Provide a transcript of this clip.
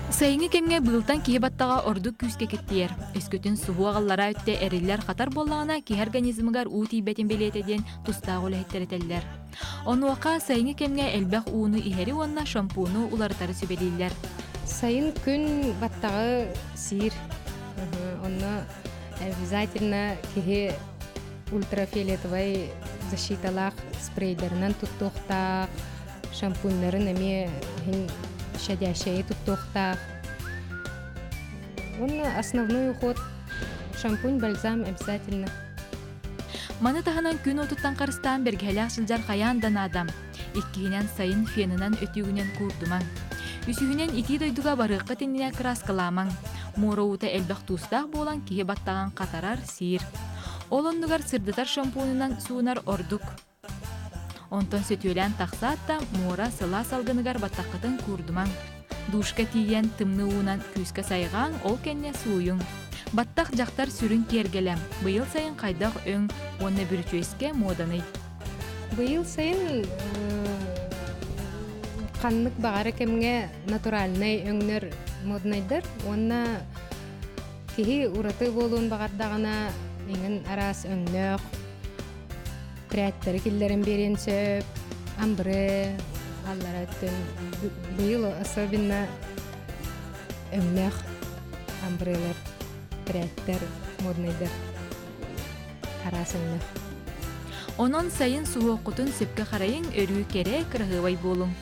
Сайыҥҥы кэмҥэ быылтан киһи баттаҕа ордук күүскэ киртийэр. Өскөтүн суһуох аллараа өттө эриллэр-хатар буоллаҕына, киһи организмыгар уу тиийбэтин бэлиэтэ диэн тустаах үлэһиттэр этэллэр. Онуоха сайыҥҥы кэмҥэ элбэх ууну иһэри уонна шампуну уларытары сүбэлииллэр. Сайын күн баттаҕы сиир. Онно обязательно киһи ультрафиолетовай защиталаах спрейдэринэн туттуохтаах, шампуннарын эмиэ иһин щадящайы туттуохтаах. Уонна основной уход шампунь, бальзам обязательно. Маны таһынан күн уотуттан харыстаан бэргэһэлээх сылдьар хайаан да наада. Иккиһинэн сайын фенынан өтүүгүнэн куурдумаҥ. Үсүһүнэн итии дойдуга барыаххыт иннинэ кырааскалаамаҥ. Муора уута элбэх туустаах буолан киһи баттаҕын хатарар, сиир. Ол оннугар сырдатар шампунунан суунар ордук. Онтон сөтүөлээн тахсаат да, муора сылаас салгыныгар баттаххытын куурдумаҥ. Душка тиийэн тымныы уунан күүскэ сайҕааҥ, ол кэннэ сууйуҥ. Баттах дьахтар сүрүн киэргэлэ. Быйыл сайын хайдах өҥ уонна бүрүчүөскэ муоданый? Быйыл сайын ханнык баҕара кэмҥэ натуральнай өҥнөр моднайдар уонна киһи ураты буолуон баҕардаҕына эҥин араас өҥнөөх Прядтары киллэрэн биэриэн сөп, амбре аллара өттүн быйыл особенно өҥнөөх амбрелар, прядтар моднайдар араас өҥнөөх. Онон сайын суһуоххутун сөпкө харайыҥ, өрүү кэрэ, кыраһыабай буолуҥ.